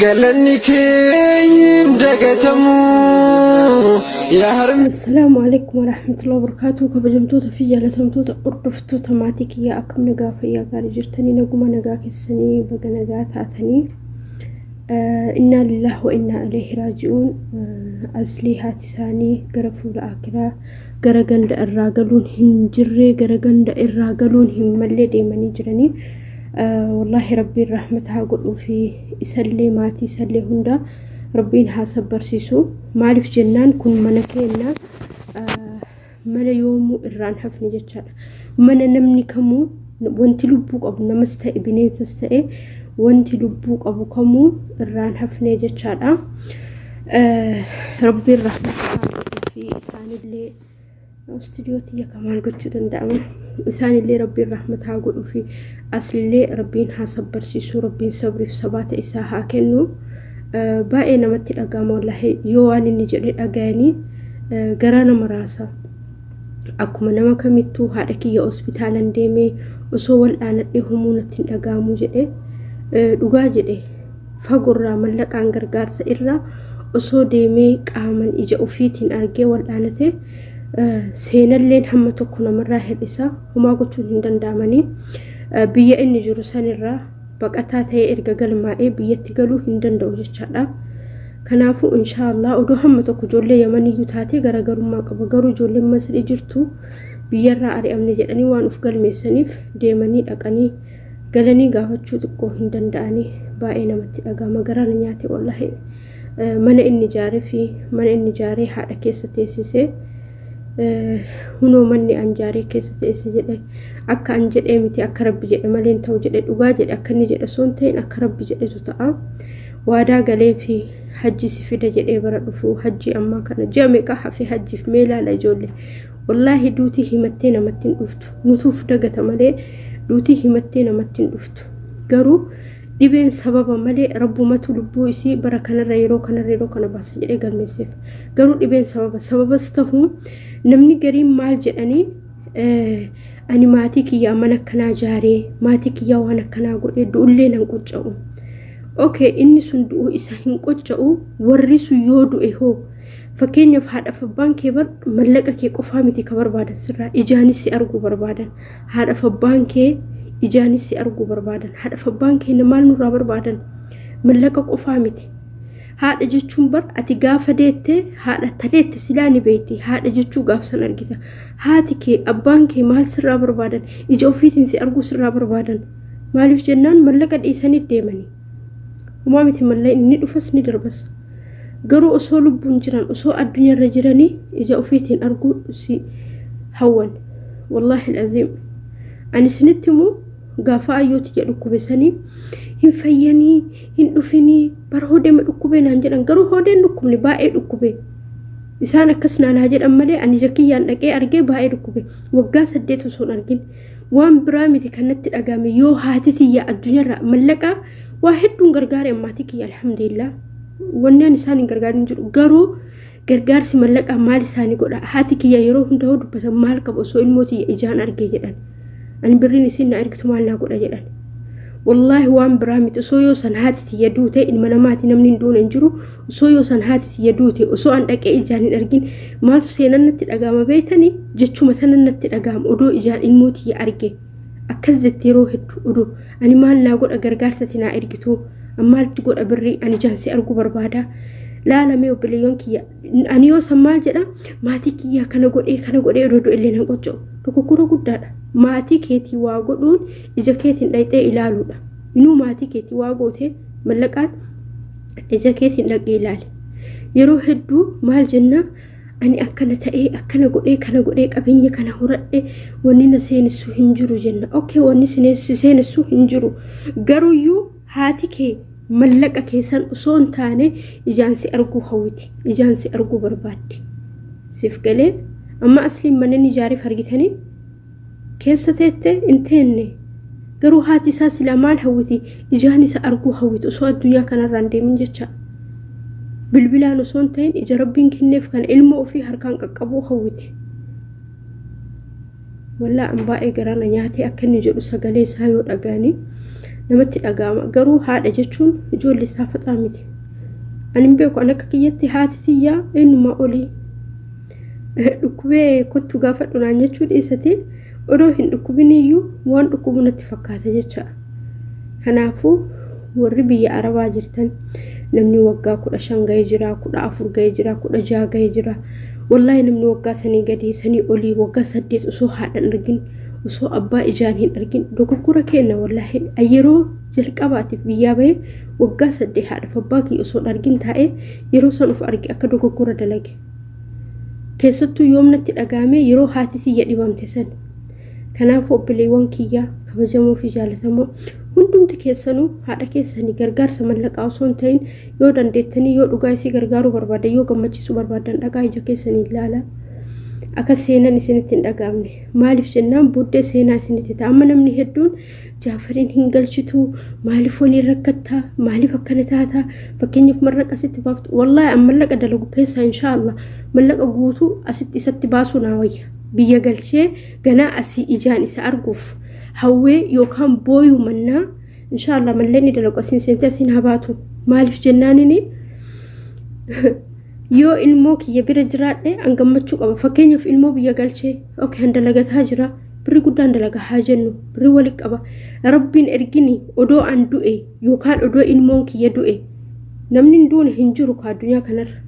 Galanni kee hin dagatamu yaa harmee. Assalaamu alaikum warahmatullahi wabarakatuh. Kabajamtoota fi jaalatamtoota hordoftoota maatii kiyyaa, akkam nagaa, fayyaa gaarii jirtanii? Naguma nagaa keessanii, baga nagaa taatanii. Innaa lillahi wa innaa ilaihi raaji'uun. Aslii haati isaanii gara fuula akiraa, gara ganda irraa galuun hin jirree, gara ganda irraa galuun hin mallee deemanii jiranii. Wallaahi rabbiin rahmata haa godhuu fi isallee, maatii isallee hunda rabbiin haa sabbarsiisu. Maaliif jennaan, kun mana keenna, mana yoomuu irraan hafne jechaadha. Mana namni kamuu, wanti lubbuu qabu, namas ta'e bineensas ta'e, wanti lubbuu qabu kamuu irraan hafne jechaadha. Rabbiin rahmata haa godhuu fi isaanillee, istuudiyoo tiyya kan maal gochuu danda'ama, isaanillee rabbiin rahmata haa godhuu fi aslillee rabbiin haa sabbarsiisu, rabbiin sabriif sabaata isaa haa kennu. Baay'ee namatti dhaga'ama wallaahi, yoo waan inni jedhe dhaga'anii garaa nama raasa. Akkuma nama kamittuu haadha kiyya hospitaalan deemee osoo wal'aanadhee humuu natti hin dhaga'amu jedhe. Dhugaa jedhe. Fagorraa mallaqaan gargaarsa irraa osoo deemee qaaman ija ofiitiin argee wal'aanate, seenalleen hamma tokko namarraa hir'isa. Homaa gochuun hin danda'amanii. Biyya inni jiru sanirraa baqataa ta'ee erga galmaa'ee biyyatti galuu hin danda'u jechaadha. Kanaafuu inshaallah odoo hamma tokko ijoollee Yamaniyyuu taatee garaagarummaa qaba. Garuu ijoolleen Masrii jirtu biyyarraa ari'amne jedhanii waan of galmeessaniif deemanii dhaqanii galanii gaafachuu xiqqoo hin danda'anii. Baay'ee namatti dhaga'ama, garaa na nyaate wallaahi. Mana inni ijaaree fi mana inni ijaaree haadha keessa teessisee, hunoo manni an ijaaree keessa teesse jedhe, akka an jedhee miti, akka rabbi jedhe malee hin ta'u jedhe. Dhugaa jedhe. Akka inni jedhe osoo hin ta'in akka rabbi jedhetu ta'a. Waadaa galee fi hajji si fida jedhee, bara dhufu hajji ammaa kana ji'a meeqa hafe hajjiif? Mee ilaala ijoollee, wallaahi duutii himattee namatti hin dhuftu. Nutuuf dagata malee duutii himattee namatti hin dhuftu. Garuu dhibeen sababa malee rabbumatu lubbuu isii bara kanarra, yeroo kanarra, yeroo kana baasa jedhee galmeesseef. Garuu dhibeen sababa sababas ta'u, namni gariin maal jedhanii, ani maatii kiyyaa mana akkanaa ijaaree, maatii kiyyaa waan akkanaa godhee du'ullee nan qocca'u. Okay, inni sun du'uu isa hin qocca'u. Warri sun yoo du'e hoo? Fakkeenyaaf haadhaaf abbaan kee bar mallaqa kee qofaa miti ka barbaadan, sirraa ijaanis si arguu barbaadan. Haadhaaf abbaan kee ijaanis si arguu barbaadan. Haadhaaf abbaan kee maal nurraa barbaadan? Mallaqa qofaa miti. Haadha jechuun bar ati gaafa deette, haadha tadeette silaa ni beekti. Haadha jechuu gaafsan argita. Haati kee, abbaan kee maal sirraa barbaadan? Ija ofiitiin si arguu sirraa barbaadan. Maaliif jennaan, mallaqa dhiisanii deemanii. Homaa miti, mallaqni ni dhufas ni darbas. Garuu osoo lubbuun jiran, osoo addunyaarra jiranii ija ofiitiin arguu si hawwan. Wallaahi al'aziim. Ani isinitti himu, gaafa ayyooti jedhu dhukkube sanii hin fayyanii hin dhufinii bara hodeema dhukkubee naan jedhan. Garuu hodeen dhukkubne, baay'ee dhukkube. Isaan akkas naan haa jedhan malee ani ija kiyyaan dhaqee argee baay'ee dhukkube. Waggaa 8 osoo hin argin. Waan biraa miti kan natti dhagahame, yoo haati tiyya addunyaarraa mallaqaa waa hedduun gargaare ammaatii kiyya, alhamdulillah. Wanni ani isaan hin gargaarin jiru. Garuu gargaarsi mallaqaa maal isaanii godha? Haati kiyya yeroo hunda hoo dubbatan, maal qaba osoo ilmoo tiyya ijaan argee jedhan. Ani birriin isin na ergitu maal naa godha jedhan. Wallaahi waan biraa miti, osoo yoo san haati tiyya duute, ilma namaati, namni hin duune hin jiru, osoo yoo san haati tiyya duute, osoo an dhaqee ijaan hin argin, maaltu seenan natti dhaga'ama beektanii? Jechuma sanan natti dhaga'ama, odoo ijaan ilmoo tiyya arge. Akkas jette yeroo hedduu, odoo ani maal naa godha gargaarsati naa ergitu, an maaltu godha birrii, ani ijaan si arguu barbaada. Laalamee obboleeyyan kiyya, ani yoo san maal jedha, maatii kiyyaa kana godhee kana godhee odoo du'ellee nan qocca'u. Dogoggora guddaadha. Maatii keetii waa godhuun ija keetiin dhaqxee ilaaluudha. Inuu maatii keetii waa gootee mallaqaan ija keetiin dhaqee ilaali. Yeroo hedduu maal jenna? Ani akkana ta'ee, akkana godhee, kana godhee, qabeenya kana horadhe, wanni na seenessu hin jiru jenna. Okay, wanni si seenessu hin jiru. Garuuyyuu haati kee mallaqa keessan osoo hin taane ijaan si arguu hawwiti. Ijaan si arguu barbaaddi. Siif galee? Amma asliin manneen ijaariif argitanii keessa teette hin teenne. Garuu haati isaa silaa maal hawwiti? Ijaan isa arguu hawwiti osoo addunyaa kanarraa hin deemin jecha. Bilbilaan osoo hin ta'in ija rabbiin kenneef kana ilma ofii harkaan qaqqabuu hawwiti. Wallaa an baay'ee garaa na nyaatee akka inni jedhu sagalee isaa yoo dhaga'anii Namatti dhaga'ama. Garuu haadha jechuun ijoollee isaa faxaa miti. Ani hin beeku an akka kiyyatti haati tiyyaa eenyumaa olii dhukkubee kottu gaafadhu naan jechuu dhiisati odoo hin dhukkubiniyyuu waan dhukkubu natti fakkaata jecha. Kanaafuu warri biyya Arabaa jirtan namni waggaa 15 ga'ee jira, 14 ga'ee jira, 16 ga'ee jira. Wallaahi namni waggaa sanii gadii sanii olii waggaa 8 osoo haadha hin argin osoo abbaa ijaan hin argin dogoggora kenna wallaahi yeroo jalqabaatiif biyyaa bahee waggaa 8 haadhaaf abbaa kiyya osoo hin argin taa'ee yeroo san of arge akka dogoggora dalage. Keessattuu yoom natti dhaga'ame yeroo haati tiyya dhibamte san. Kanaafuu obboleewwan kiyya kabajamoo fi jaalatamoo hundumti keessanuu haadha keessanii gargaarsa mallaqaa osoo hin ta'in yoo dandeettanii yoo dhugaa isii gargaaruu barbaadan yoo gammachiisuu barbaadan dhaqaa ija keessanii ilaala. Akka seenan isinitti hin dhaga'amne. Maaliif jennaan booddee seenaa isinitti ta'a. Amma namni hedduun Jaafariin hin galchitu maaliif waliin rakkattaa maaliif akkana taataa fakkeenyaaf mallaqa asitti baaftu wallaahi an mallaqa dalagu keessaa inshaallah mallaqa guutuu asitti isatti baasuu naa wayya biyya galchee ganaa asii ijaan isa arguuf hawwee yookaan booyuu mannaa inshaallah mallaqni dalagu asiin seentee asiin haa baatu maaliif jennaanini yoo ilmoo kiyya bira jiraadhe an gammachuu qaba fakkeenyaaf ilmoo biyya galchee okay an dalagataa jira birri guddaan dalaga haa jennu birri wali qaba rabbiin ergini odoo an du'e yookaan odoo ilmoon kiyya du'e namni hin duune hin jiru ka addunyaa kanarra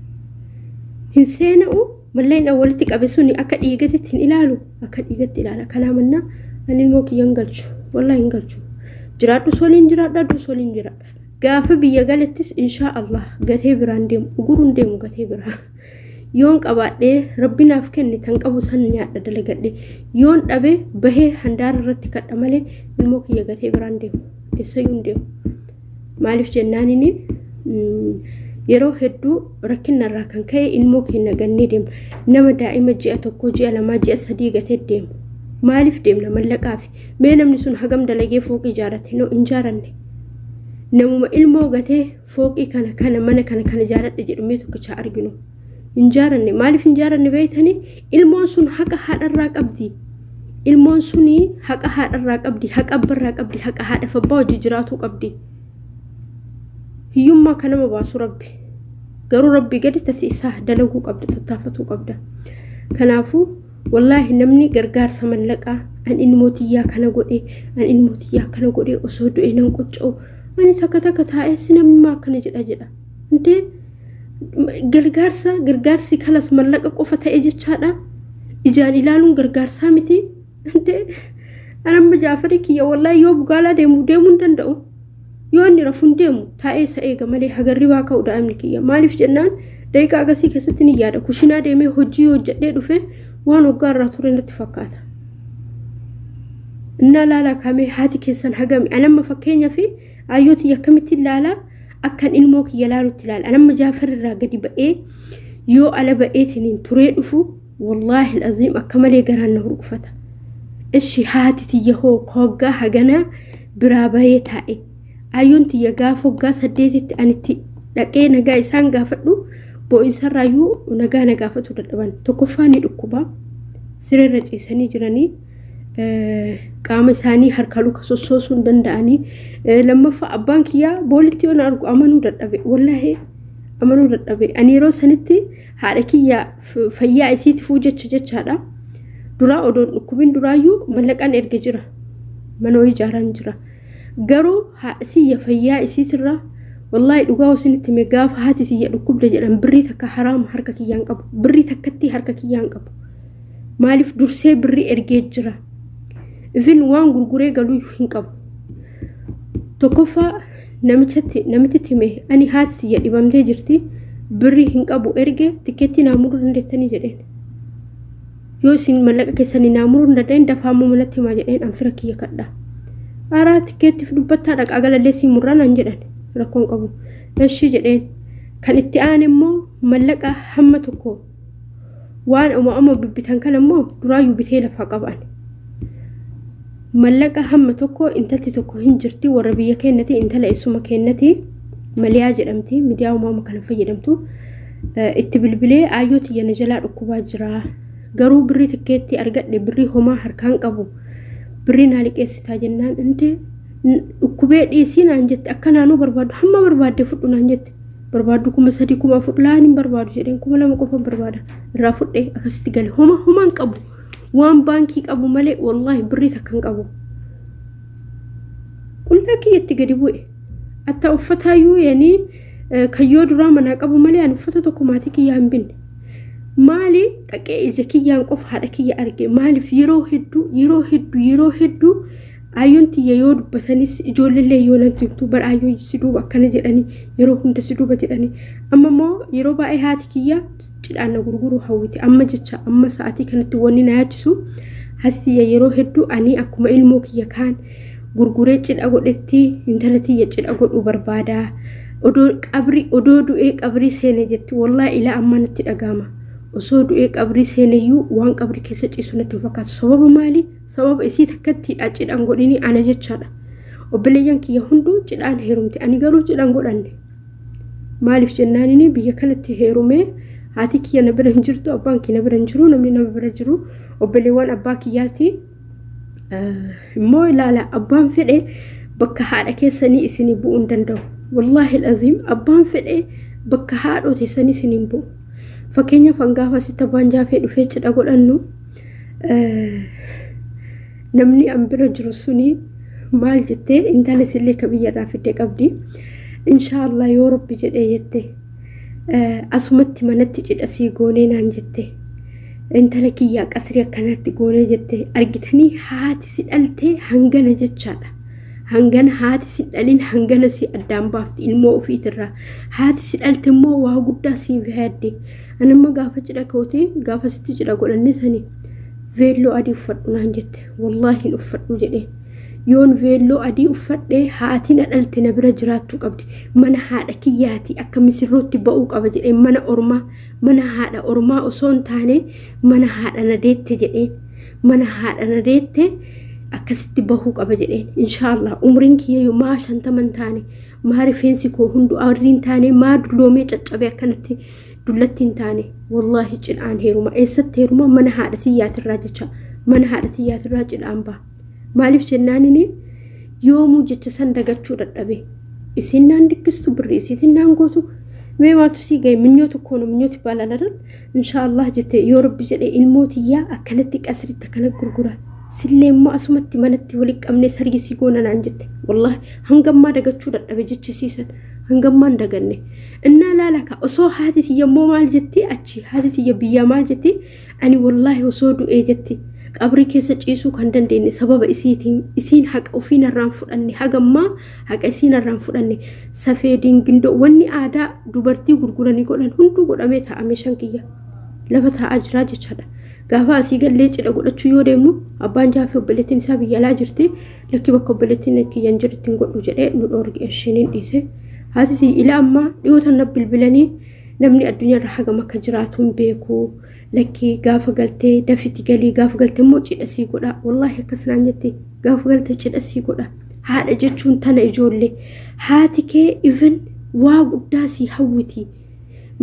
hin seena'u malleen an walitti qabe suni akka dhiigatitti hin ilaalu akka dhiigatti ilaala kanaa mannaa an ilmoo kiyya hin galchu wallahi hin galchu jiraadhu soliin jiraadha du'u soliin jiraadha gaafa biyya galettis inshaa Allah gatee biraan deemu uguruun deemu gatee biraa yoon qabaadhee rabbi naaf kenne tan qabu san nyaadha dalagadhe yoon dhabe bahee handaara irratti kadha malee ilmoo kiyya gatee biraan deemu eessayyuu hin deemu maaliif jennaanini yeroo hedduu rakkinna irraa kan ka'e ilmoo keenya gannee deemna nama daa'ima ji'a tokko ji'a lamaa ji'a sadii gatee deemu maaliif deemna mallaqaafi mee namni sun hagam dalagee fooqii ijaarate no hin jaaranne namuma ilmoo gatee fooqii kana kana mana kana kana ijaaradhe jedhu mee tokkicha arginu hin jaaranne maaliif hin jaaranne beeytanii ilmoon sun haqa haadharraa qabdi ilmoon suni haqa haadharraa qabdi haqa abbarraa qabdi haqa haadhaaf abbaa hojii jiraatuu qabdi hiyyummaa kan nama baasu rabbi garuu rabbi gadi tati isaa dalaguu qabda tattaafatuu qabda kanaafuu wallaahi namni gargaarsa mallaqaa an ilmoo tiyyaa kana godhe an ilmoo tiyyaa kana godhe osoo du'e nan qocca'u ani takka takka taa'ee si namni maa akkana jedha jedha indee gargaarsa gargaarsi kalas mallaqa qofa ta'e jechaadha ijaan ilaaluun gargaarsaa miti indee an amma jaafarii kiyya wallaahi yoo bugaalaa deemu deemuu hin danda'u yoo inni rafu hin deemu taa'ee isa eega malee hagarribaa ka'u daa'imni kiyya maaliif jennaan daqiiqaa agasii keessatti ni yaada kushinaa deemee hojii hojjedhee dhufe waan waggaa irraa ture natti fakkaata. Innaa laalaa kaamee haati keessan hagami an amma fakkeenyaa fi aayyoo tiyya akkamitti ilaalaa akkan ilmoo kiyya laalutti ilaala an amma jaafar irraa gadi ba'ee yoo ala ba'eetiniin turee dhufu wallaahi aziim akka malee garaan na hurgufata. Ishi haati tiyya hoo waggaa haganaa biraa bahee taa'e ayyoon tiyya gaafa waggaa 8tti anitti dhaqee nagaa isaan gaafadhu boo'insarraayyuu nagaa na gaafatu dadhaban tokkoffaa ni dhukkuba sireerra ciisanii jiranii qaama isaanii harka luka sossoosuu hin danda'anii lammaffaa abbaan kiyyaa boolitti yoo na argu amanuu dadhabe wallaahi amanuu dadhabe ani yeroo sanitti haadha kiyya fayyaa isiitifuu jecha jechaadha duraa odoon dhukkubin duraayyuu mallaqaan erga jira mana wayii ijaaraan jira garuu haadha tiyya fayyaa isiitirraa wallaahi dhugaa isinitti hime gaafa haati tiyya dhukkubde jedhan birrii takka haraama harka kiyyaan qabu birrii takkatti harka kiyyaan qabu maaliif dursee birrii ergee jira ifin waan gurguree galuuyyuu hin qabu tokkoffaa namichatti namitti hime ani haati tiyya dhibamtee jirti birrii hin qabu erge tikkeettii naa muruu dandeettanii jedheen yoo isin mallaqa keessanii naa muruu hin danda'in dafaa immoo manatti himaa jedheen an fira kiyya kadha araa tikkeettiif dubbattaa dhaqaa galallee sii murraa naan jedhan rakkoon qabu eshi jedheen kan itti aane immoo mallaqa hamma tokko waan oma oma bibbitan kana immoo duraayyuu bitee lafaa qaban mallaqa hamma tokko intalti tokko hin jirti warra biyya keenyati intala eessuma keenyati maliyaa jedhamti miidiyaa uumama kana fayyadamtu itti bilbilee aayyoo tiyya na jalaa dhukkubaa jira garuu birrii tikkeetti argadhe birrii homaa harkaan qabu birrii naa liqeessitaa jennaan intee Dhukkubee dhiisii naan jette akka naanuu barbaadu hamma barbaadde fudhu naan jette. Barbaaddu 3000 4000 laan hin barbaadu jedheen 2000 qofan barbaada. Irraa fudhee akkasitti gale. Homa homa hin qabu. Waan baankii qabu malee wallaahi birrii takka hin qabu. Qullaa kiyyatti gadi bu'e. Atta uffataayyuu yani kayyoo duraa manaa qabu malee ani uffata tokko maatii kiyyaa hin binne. Maali dhaqee ija kiyyaan qofa haadha kiyya arge. Maaliif yeroo hedduu yeroo hedduu yeroo hedduu Aayyoon tiyya yoo dubbatanis ijoolleellee yoo natti himtu bar aayyoon si duuba akkana jedhanii yeroo hunda si duuba jedhanii amma immoo yeroo baay'ee haati kiyya cidhaan na gurguruu hawwiti amma jecha amma sa'atii kanatti wanni na yaachisu haati tiyya yeroo hedduu ani akkuma ilmoo kiyya kaan gurguree cidha godhetti intala tiyya cidha godhuu barbaada odoo qabri odoo du'ee qabrii seene jetti wallaahi ilaa ammaa natti dhaga'ama osoo du'ee qabrii seeneyyuu waan qabrii keessa ciisu natti hin fakkaatu sababa maali Sababa isii takkattiidha cidhan godhini ana jechaadha. Obboleeyyan kiyya hunduu cidhaan heerumte ani garuu cidhan godhanne. Maaliif jennaanini biyya kanatti heerumee haati kiyya na bira hin jirtu abbaan kiyya na bira hin jiru namni nama bira jiru obboleewwan abbaa kiyyaati. Immoo ilaala abbaan fedhe bakka haadha keessanii isinii bu'uu hin danda'u. Wallaahi aziim abbaan fedhe bakka haadhoo teessanii isinii hin bu'u. Fakkeenyaaf hangaafa asitti abbaan jaafee dhufee cidha godhannu namni an bira jiru suni maal jettee intala isillee ka biyyarraa fidde qabdi. Inshaallah yoo rabbi jedhee jette asumatti manatti cidha sii goonee naan jette. Intala kiyyaa qasrii akkanaatti goonee jette argitanii haati si dhaltee hangana jechaadha. Hangana haati si dhalin hangana si addaan baafti ilmoo ofiitirraa. Haati si dhalte immoo waa guddaa siif yaadde. Ani amma gaafa cidha kooti gaafa sitti cidha godhanne sani veelloo adii uffadhu naan jette. Wallaahi hin uffadhu jedheen. Yoon veelloo adii uffadhe haati na dhalte na bira jiraachuu qabdi. Mana haadha kiyyaati akka misirrootti ba'uu qaba jedheen mana ormaa mana haadha ormaa osoo hin taane mana haadha na deette jedheen. Mana haadha na deette akkasitti bahuu qaba jedheen. Inshaallah umriin kiyya maa 50 hin taane maa rifeensi koo hundu arrii hin taane maa dulloomee caccabee akkanatti dullatti hin taane wallaahi cidhaan heeruma eessatti heeruma mana haadha tiyyaatirraa jecha mana haadha tiyyaatirraa cidhaan ba'a maaliif jennaanini yoomuu jecha san dagachuu dadhabe isiin naan dikkistu birri isiitiin naan gootu mee maaltu sii gahe minyoo tokkoon minyooti baalaal adal inshaallah jette yoo rabbi jedhe ilmoo tiyyaa akkanatti qasritti akkana gurgura sillee immoo asumatti manatti walitti qabnee sargii sii goona naan jette wallaahi hangammaa dagachuu dadhabe jechisiisan hangammaa hin daganne Innaa laala ka osoo haati tiyya immoo maal jetti achi haati tiyya biyyaa maal jetti ani wallaahi osoo du'ee jetti qabrii keessa ciisuu kan dandeenye sababa isiitiin isiin haqa ofii narraan fudhanne hagammaa haqa isii narraan fudhanne safeediin gindoo wanni aadaa dubartii gurguranii godhan hunduu godhamee ta'a meeshaan kiyya lafa taa'aa jiraa jechaadha. Gaafa asii gallee cidha godhachuu yoo deemnu abbaan jaafii obboleettiin isaa biyya alaa jirti lakki bakka obboleettiin kiyya hin jirtu hin godhu jedhee nu dhoorge ishiin dhiise. Haati tiyya ila ammaa dhiyoo tana bilbilanii namni addunyaarra hagam akka jiraatu hin beeku. Lakkii gaafa galtee dafiti galii gaafa galte immoo cidha sii godha. Wallaahi akkas naan jette gaafa galte cidha sii godha. Haadha jechuun tana ijoollee. Haati kee even waa guddaa sii hawwiti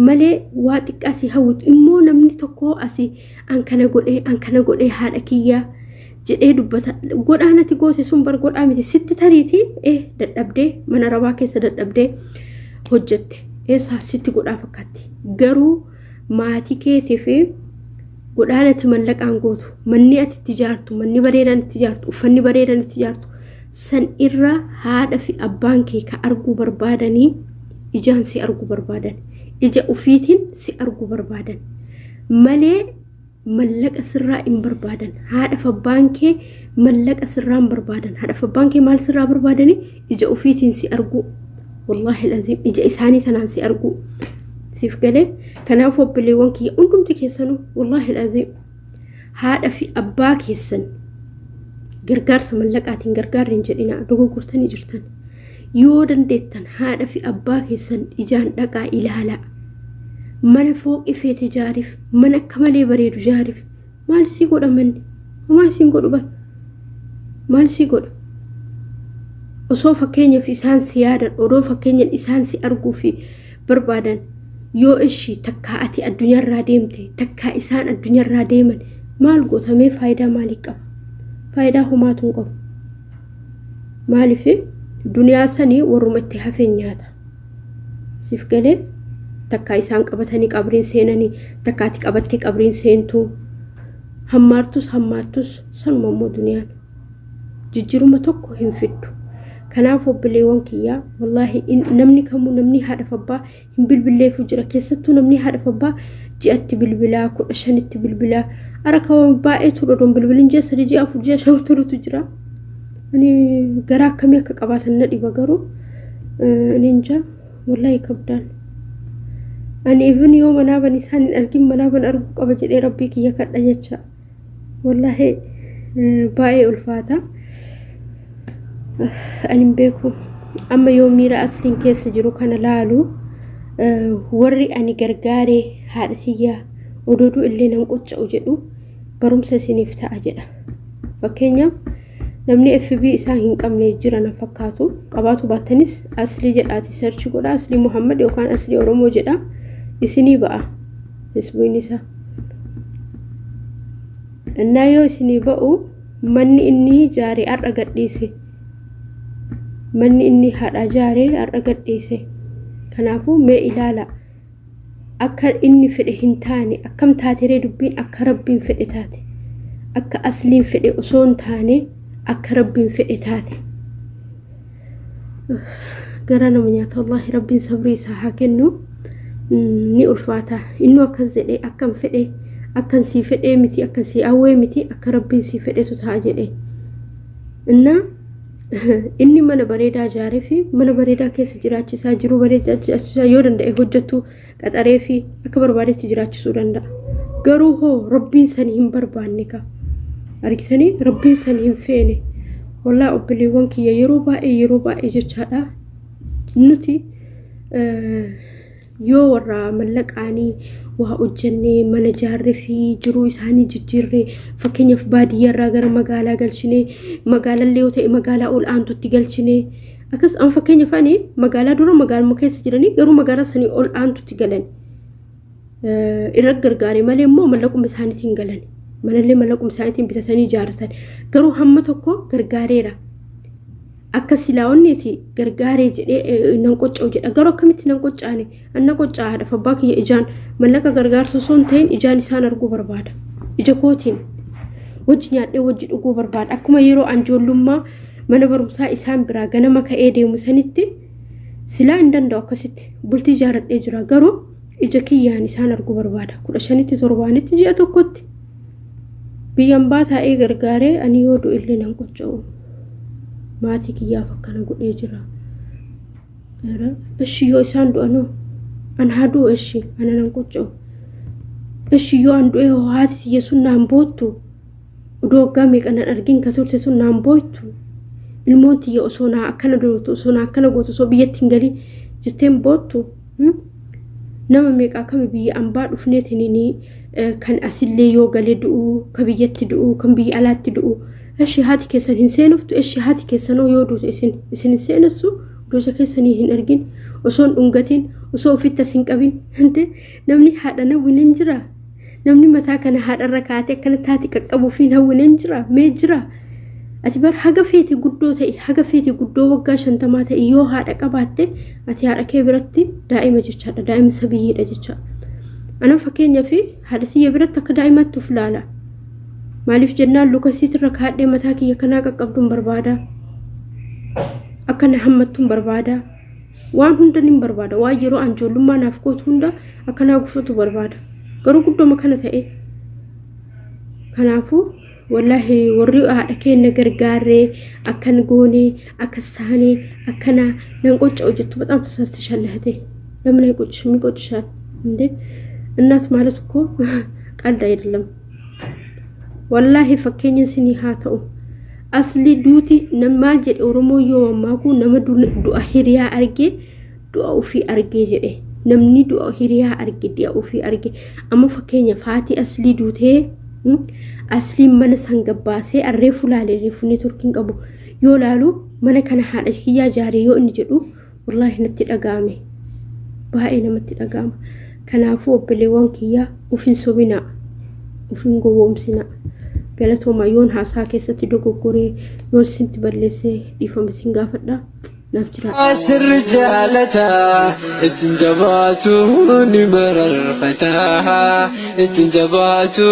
malee waa xiqqaa sii hawwitu. Immoo namni tokko asii an kana godhee an kana godhee haadha kiyyaa jedhee dubbata. Godhaan ati goote sun bar godhaa miti. Sitti tariitii dadhabdee mana rabaa keessa dadhabdee hojjette. Eessaa sitti godhaa fakkaatti. Garuu maatii keetii fi godhaan ati mallaqaan gootu, manni ati itti ijaartu, manni bareedaan itti ijaartu, uffanni bareedaan itti ijaartu san irra haadha fi abbaan kee ka arguu barbaadanii ijaan si arguu barbaadan. Ija ufiitiin si arguu barbaadan. Malee mallaqa sirraa hin barbaadan. Haadha fi abbaan kee mallaqa sirraa hin barbaadan. Haadha fi abbaan kee maal sirraa barbaadani? Ija ufiitiin si arguu. Wallaahi laziim ija isaanii tanaan si arguu. Siif galee kanaaf obboleewwan kiyya hundumti keessanuu wallaahi laziim haadha fi abbaa keessan gargaarsa mallaqaatiin gargaarri hin jedhinaa dogoggortanii jirtan. Yoo dandeettan haadha fi abbaa keessan ijaan dhaqaa ilaalaa. Mana fooqii feete jaariif, mana akka malee bareedu jaariif. Maal sii godha manni? Homaa isiin godhu bar. Maal sii godha? Osoo fakkeenyaaf isaan si yaadan, odoo fakkeenyan isaan si arguu fi barbaadan yoo ishii takkaa ati addunyaarraa deemte, takkaa isaan addunyaarraa deeman maal gootamee faayidaa maalii qaba? Faayidaa homaatu hin qabu. Maaliif duniyaa sanii warruma itti hafeen nyaata. Siif galee takkaa isaan qabatanii qabriin seenanii takkaa ati qabattee qabriin seentuu hammaartus hammaartus sanuma immoo duniyaan jijjiiruma tokko hin fiddu. Kanaaf obboleewwan kiyyaa wallaahi namni kamuu namni haadhaaf abbaa hin bilbilleefu jira. Keessattuu namni haadhaaf abbaa ji'atti bilbilaa 15tti bilbilaa ara kan baay'eetu odoon bilbilin ji'a 3 ji'a 4 ji'a 5 turutu jira. Ani garaa akkamii akka qabaatan na dhiba garuu ani injaa wallaahi kabdaan. Ani even yoo manaaban isaan hin argin manaaban arguu qaba jedhee rabbii kiyya kadha jecha. Wallaahi baay'ee ulfaata. Ani hin beeku. Amma yoo miira asliin keessa jiru kana laalu warri ani gargaaree haadha tiyyaa odoo illee nan qocca'u jedhu barumsa isiniif ta'a jedha. Fakkeenyaaf namni FB isaa hin qabne jira na fakkaatu qabaatu baattanis Aslii jedhaati search godha Aslii Muhammad yookaan Aslii Oromoo jedha isinii ba'a Facebookni isaa. Innaa yoo isinii ba'u manni inni jaare har'a gadhiise. Manni inni haadha jaare har'a gadhiise. Kanaafuu mee ilaala. Akka inni fedhe hin taane akkam taateree dubbiin akka rabbiin fedhe taate. Akka asliin fedhe osoo hin taane akka rabbiin fedhe taate. Garaa nama nyaata wallaahi rabbiin sabrii isaa haa kennu. Ni ulfaata. Innuu akkas jedhee akkan fedhe akkan sii fedhee miti akkan sii hawwee miti akka rabbiin sii fedhetu ta'a jedhe. Innaa inni mana bareedaa ijaaree fi mana bareedaa keessa jiraachisaa jiru bareedaa jiraachisaa yoo danda'e hojjettu qaxaree fi akka barbaadetti jiraachisuu danda'a. Garuu hoo rabbiin sani hin barbaanne ka. Argitanii rabbiin sani hin feene. Wallaa obboleewwan kiyya yeroo baay'ee yeroo baay'ee jechaadha. Nuti Yoo warra mallaqaanii waa hojjennee mana jaarree fi jiruu isaanii jijjiirree fakkeenyaaf baadiyyaarraa gara magaalaa galchinee magaalallee yoo ta'e magaalaa ol aantutti galchinee akkas an fakkeenyaaf ani magaalaa dura magaaluma keessa jiranii garuu magaalaa sanii ol aantutti galan irra gargaare malee immoo mallaquma isaaniitiin galan manallee mallaquma isaaniitiin bitatanii ijaarratan garuu hamma tokko gargaareera. Akka silaa onneeti gargaaree jedhee nan qocca'u jedha. Garuu akkamitti nan qoccaane? Anna qoccaa haadhaaf abbaa kiyya ijaan mallaqa gargaarsa osoo hin ta'in ijaan isaan arguu barbaada. Ija kootiin wajji nyaadhee wajji dhuguu barbaada. Akkuma yeroo an ijoollummaa mana barumsaa isaan biraa ganama ka'ee deemu sanitti silaa hin danda'u akkasitti bultii ijaarradhee jira. Garuu ija kiyyaan isaan arguu barbaada. 15tti torbaanitti ji'a tokkotti. Biyya ambaa taa'ee gargaaree ani yoo du'ellee nan qocca'u. Maatii kiyyaaf akkana godhee jira. Eshi yoo isaan du'anoo an haa du'u eshi ana nan qocca'u. Eshi yoo an du'e hoo haati tiyya sun naan boottu. Odoo waggaa meeqa nan argin ka turte tun naan boottu. Ilmoon tiyya osoo naa akkana gootu osoo naa akkana gootu osoo biyyatti hin galin jetteen boottu. Nama meeqaa kami biyya ambaa dhufneetinini kan asillee yoo gale du'u, ka biyyatti du'u, kan biyya alaatti du'u. Eshi haati keessan hin seenoftu, eshi haati keessanoo yoo duute isin isin hin seenessu, odoo ija keessanii hin argin, osoo hin dhungatin, osoo ofitti as hin qabin. Hante namni haadha nawwine hin jira. Namni mataa kana haadharra kaatee akkanatti haati qaqqabuuf hin hawwine hin jira. Mee jira. Ati bar haga feete guddoo ta'i, haga feete guddoo waggaa 50 ta'i yoo haadha qabaatte ati haadha kee biratti daa'ima jechaadha, daa'ima sabiyyiidha jechaadha. Ana fakkeenyaaf haadha tiyya biratti akka daa'imaatti of laala. Maaliif jennaan luka isiitirra kaadhee mataa kiyya kanaa qaqqabduun barbaada. Akka na hammattuun barbaada. Waan hunda nin barbaada. Waan yeroo an ijoollummaa naaf gootu hunda akka naa gufatu barbaada. Garuu guddoma kana ta'e. Kanaafuu wallaahi warri haadha keenya gargaarree akkan goone akkas taane akkana nan qocca'u jettu በጣም ተሳስተሻል እህቴ። ለምን አይቆጭሽም? ይቆጭሻል እንዴ! እናት ማለት እኮ ቀልድ አይደለም። Wallaahi fakkeenya isinii haa ta'u. Asli duuti maal jedhe Oromoo yoo mammaaku nama du'a hiriyaa arge du'a ofii argee jedhe. Namni du'a hiriyaa arge du'a ofii arge. Amma fakkeenyaaf haati aslii duutee asliin mana san gabbaasee arreefu laale reefu neetworkiin qabu yoo laalu mana kana haadha kiyyaa jaaree yoo inni jedhu wallaahi natti dhaga'ame. Baay'ee namatti dhaga'ama. Kanaafuu obboleewwan kiyyaa of hin sobinaa. Of hin gowwoomsinaa. Galatooma yoon haasaa keessatti dogoggoree yoon isintti balleessee dhiifama isin gaafadha. Naaf jiraadha. Sirri jaalata ittiin jabaatu ni mararfata ittiin jabaatu.